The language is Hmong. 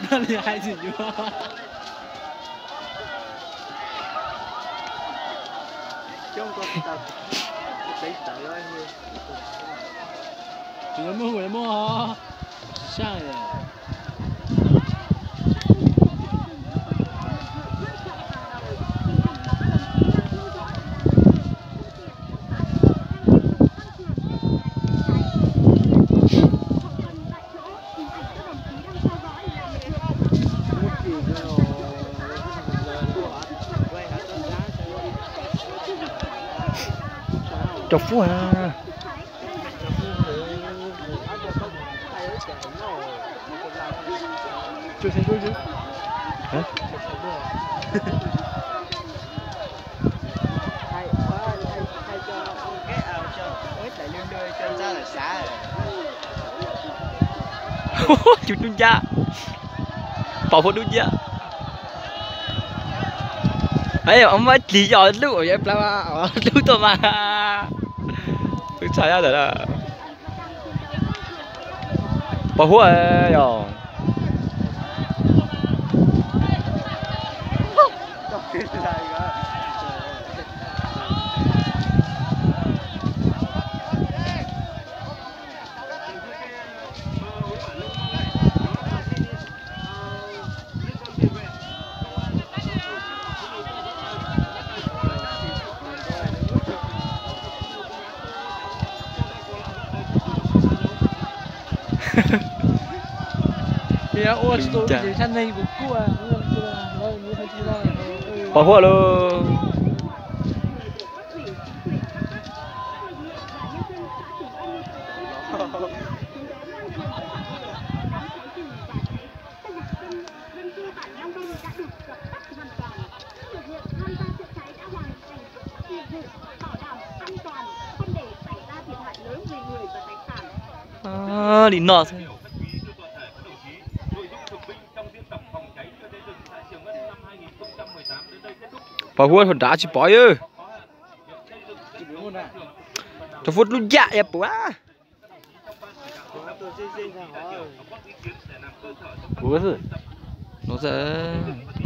Pab li hais tsis yuav. Tsis yuav muaj, yuav muaj. Saj. Cov Fuab hả? Hả? Cov dub ncab, Pov Huab dub ncab. Os, muab ib dlig yos lub yog plab, lub tuaj mas. Wb txhais ntawd. Pov Huab yog. Ua tsis tau sab neeg kuv kuj. Pov Huab lauj. Li no xwb. Pov Huab thaum nrad tsis pom yawg. Cov Fuab dub ncab yog puas? Puas xwb. No xwb.